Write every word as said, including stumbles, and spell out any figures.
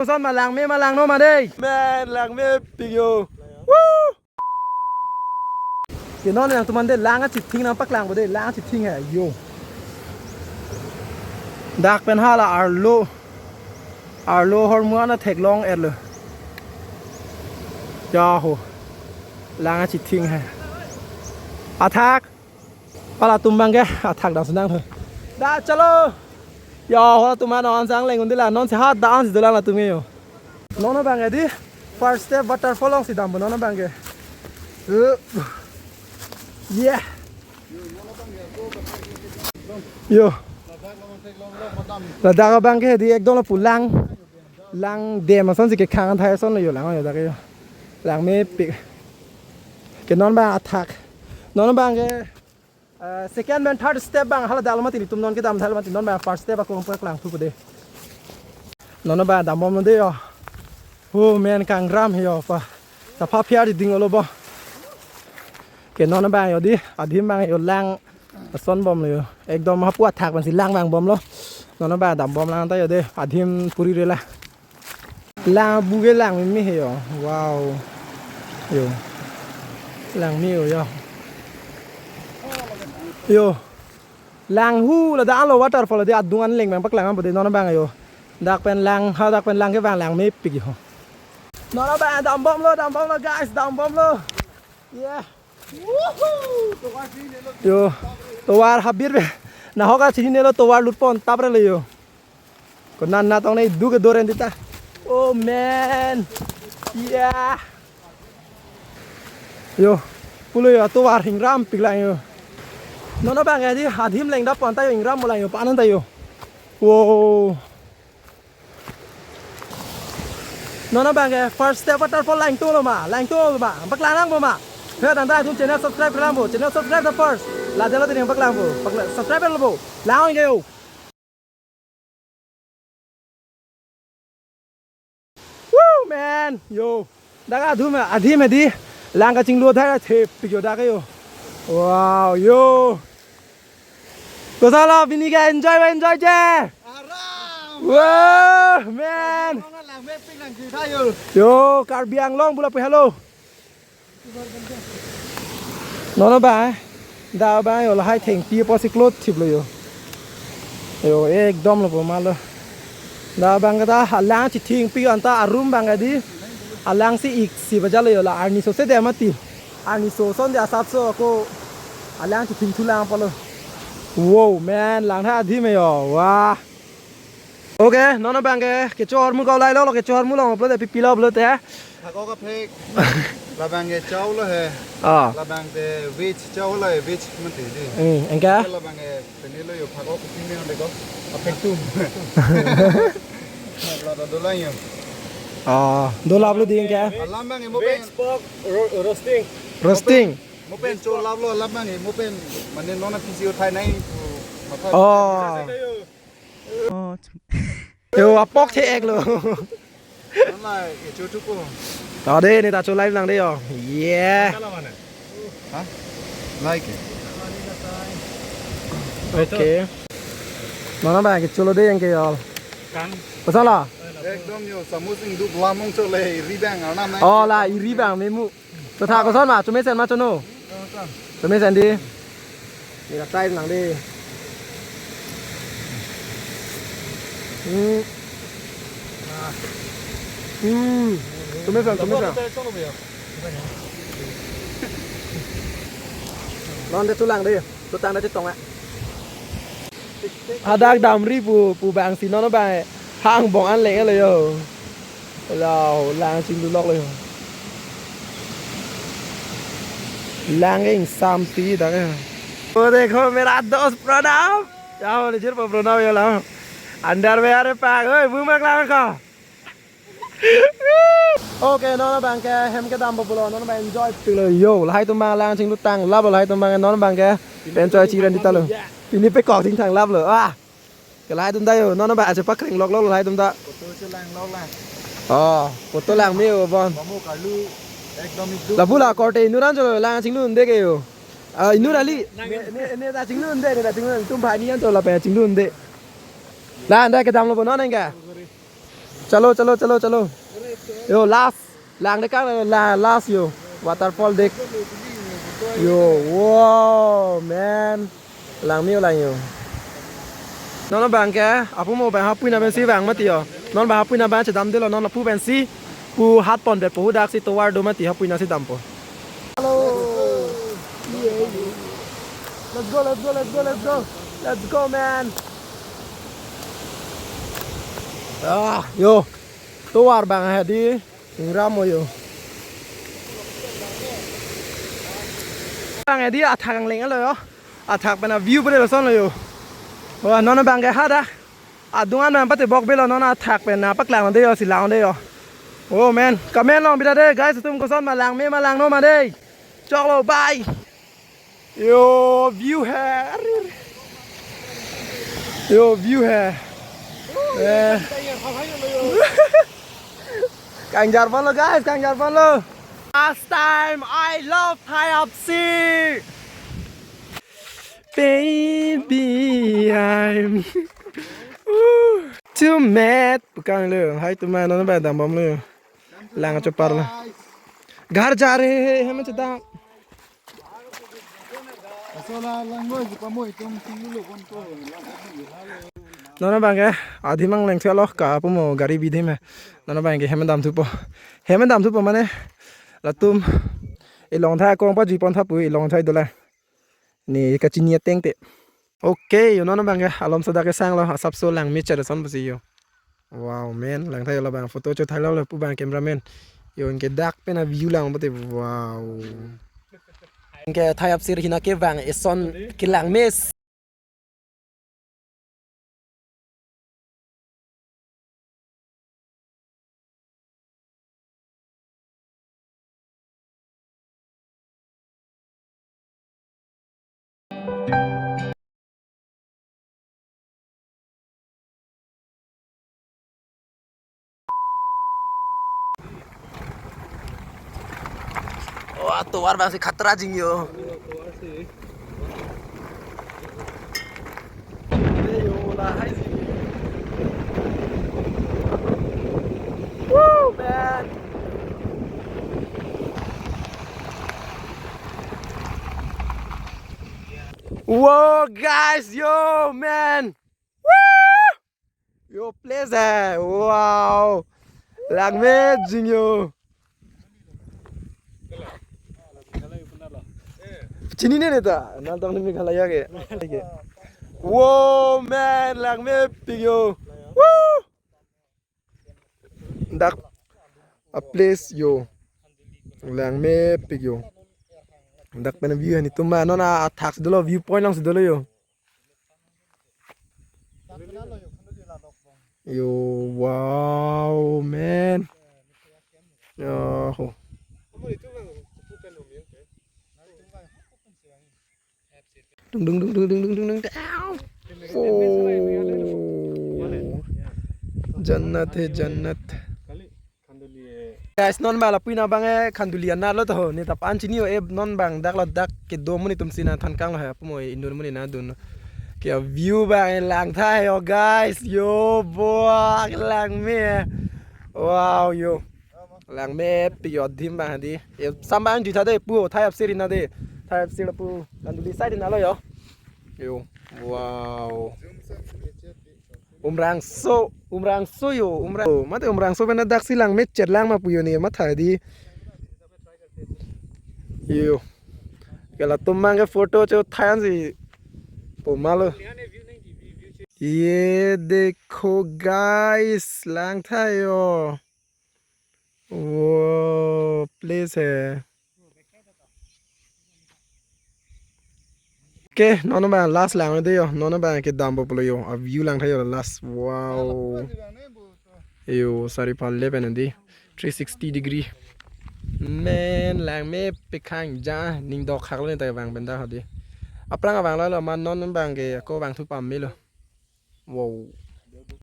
Koson ma, lang me ma lang no ma dei. Men, lang mepik yo. Woo! Ke non nangtum an dei, lang achithing nangpaklang po dei, lang achithing he yo. Dak pen hala arlo. Arlo ahormu an atheklong erlo. Yaho. Lang achithing he. Athak. Halatum abang ke athak dam si nang tho. Da chalo. Yaho, halatum an non sang leng un dei la, non si hat da an si dolang latum ke yo. Non abang ke dei, first step waterfall along si dampo non abang ke. Uh. Yeah. Yo. Ladak abang ke dei ekdom lapu lang. Lang dam ason si kekhang thai ason lo yo, lang yo dak yo. Lang mepik. Ke non abang athak. Non abang ke, eh, second pen third step abang hala dal mati, nelitum non kedam dal mati, non abang first step ako peklang thu po dei. Non abang dambom lo dei yo. Oh men, kangram he yo pa. Sapha phiar ding olo bo. Ke non abang yo dei, adhim abang yo lang ason bomlo yo. Ekdom hapu athak pen si lang vangbomlo. Non abang dambom lang ta yo dei, adhim puri rela. Lang abu ke lang meme he yo. Wow. Yo. Lang me yo yo. Yo. Lang hu ladak lo waterfall dei, adung an leng abang paklang po dei non abang yo. Dak pen lang, ha dak pen lang kevang, lang mepik yo. Non abang dambomlo, dambomlo guys, dambomlo. Yeah. Yo, tovar habir be. Nahok a chinine lo, tovar lutpon tapre lo yo. Konat natong ne du ke doren dita. Oh man. Yeah. Yo, pulo yo, tovar ingram piklang yo. Non abang ke dei, adhim leng dap pon ta yo, ingram mo lang yo, panan ta yo. Wow. Non abang ke first step waterfall langtong lo ma, langtong lo ma, paklang nangpo ma. He, tangte nangtum channel subscribe lang po, channel subscribe the first. La delo dei paklang po, paklang, subscribe lo po. Lang ke yo. Woo, man, yo. Dak adhum, adhim he dei. Lang kachinglu athai thepik yo dak yo. Wow, yo. Koson lo pini ke, enjoy ba enjoy je? Aram. Wow, man. Lang mepik nang kita yo. Yo, Karbi Anglong pu lapu helo. Non abang, da abang yo lahai thengpi apotsi klot thiplo yo. Yo, ekdom lo po ma lo. Da abang ke ta alang chithingpi anta arum abang ke dei. Alang si ik si bajar lo yo, la arni so se dam mati. Arni so ason dei asap so ako alang chithing thu lang palo. Wow, man, lang tha adhim he yo. Wah. Okay, non abang ke kecho ahormu ko lailo, lo kecho ahormu lo pulote pipi lo pulote. Phakok aphek. Labang ke chau lo he. Ah. Labang te veg chau lo he, veg mati dei. Hmm, anke? Labang ke pini lo yo phakok pini lo dei ko. Aphek tum. Lada dolang yo. Ah, dolang lo dei anke? Alam abang ke mo pen. Veg pork ro-, roasting. Roasting. Mo pen cho lap lo, alam abang ke mo pen. Mane non a P C O thai nai. Matha. Oh. Oh. Yo, apok the-ek lo. Online, kecho thupo. Ta dei, ne ta cho live lang dei yo. Yeah. Hah? Like. Okay. Non abang ke cholo dei anke yo. Kang. Koson lo? Ekdom yo, samus ingduk lamong chole, iri abang, arnam nai. Oh, la iri abang memu. Totha koson ma, chomesen ma chono. Chomesen dei. Ni la try lang dei. Hmm. Hmm. Chomesen, chomesen. Non dei, thu lang dei. Thu tang dei, thu tong a. Hadak damri pu, pu abang si non abang hang bong an leng lo yo. Lo, lang chinglu lok lo yo. Lang ingsam si dak yo. Oh, dekho mera dost Pranab. Ya, wo, nijor po Pranab yo lang. Underwear pang, oi, bu mak lang ko. Okay, non abang ke hem kedam po pulo, non abang enjoy pik lo yo. Lahai atum abang lang chinglu tang lap lo, lahai atum abang, non abang ke pen choi chiran dita lo. Pini pekok chingthang lap lo. Ah. Ke lahai atum ta yo, non abang ache pakreng lok lo lahai atum ta. Photo chelang lok lang. Oh, photo lang me yo bon. Kamu kalu ekdom itu. Lapu la korte inut an cholo lang chinglu un-e ke yo. Ah, inut ali. Ne, ne, ne ta chinglu un-e, ne ta chinglu un-e. Tum bhai ni an cholo lapen chinglu un-e. La, anda kedam lo po non anke. Chalo, chalo, chalo, chalo. Yo, last. Lang dekhang la, last yo. Waterfall dek. Yo, wow, man. Langme-o lang yo. Non abang ke, apu mo bang hapu-i na pensi vang mati yo. Non bang hapu-i na bang chedamdelo, non lapu pensi pu hat pon bet po, hu daksi tovar do mati, hapu-i na si dampo. Hello. Let's go, let's go, let's go, let's go. Let's go, man. Ah, yo. Tovar bang hedi. Ingram mo yo. Bang hedi athak angleng lo yo. Athak pen a-view pen lason lo yo. Wah, non bang ke hadak. Adung an bang pate bok belo, non athak pen na paklang de yo, si lang de yo. Oh man, comment along bida de guys, atum koson ma, langme ma langno ma de. Choklo, bye. Yo, view hai. Are, are. Yo, view hai. Eh. Kangjar ponlo guys, kangjar ponlo. Last time I love Thai Apsi. Baby, I'm too mad. Pu kanglo, hai tu ma non ba dambomlo. Lang chopar lo. Ghar ja rahe hain, hem chedam. Asola language pamo itum tinglu kon ko. Non bang ke, adhimang lengthelo ka apu mo gari bidhi me. Non bang ke hem damthupo. Hem damthupo mane latum ilong thai akong pajui pon tha pu, ilong thai dolang. Ne kachini ateng te. Okay, yo non bang ke alom sadak kesang lo, asapso langme char son pusi yo. Wow, man, lang thai lo bang photo chothailo lo pu bang cameraman. Yo, anke dak pen a-view lang pute, wow. Anke Thai Apsi hina ke bang eson kelangme. Wah, tovar bang si khatra jing yo. Woo, man. Whoa, guys, yo, man. Woo! Yo, place hai. Wow. Langme jing yo. Chinine ne ta? Nal tong ni Meghalaya ke. Wow, man, langmepik yo. Woo! Dak a-place yo. Langmepik yo. Dak pen view hani tuma non athak si dolo, view point along si dolo yo. Yo, wow, man. Yo, ho. Dung, dung, dung. Ow. Oh. Jannat hai, jannat. Guys, non bang lapu-i na bang e Khanduli anat lo to ho. Ne ta pan chini o e non bang dak lo dak kedo amonit atum si nangthan kang lo hai apu mo indur amonit nangdun. Ke view bang e lang thai yo guys. Yo, boa, langme. Wow, yo. Langmepik yo adim bang hedi. E sam bang jui tha de pu Thai Apsi ri na de. Thai Apsi lapu Khanduli side na lo yo. Yo. Wow. Umrangso, Umrangso yo, Umrang. Oh, mate Umrangso pen dak si langme chet lang ma pu yo ne matha di. Yo. Ke latum bang ke photo chothai an si po ma lo. Ye dekho guys, lang thai yo. Wo, place hai. Okay, non bang last lang de yo. Non bang ke dampo pulo yo. A-view lang thai yo last. Wow. Yo, sari pal le pen di. Three sixty degree. Man, langmepik khang ja ning dok khak lo ne ta bang pen da hedi. Aphrang abang lo lo man non bang ke ako bang thu pam me lo. Wow.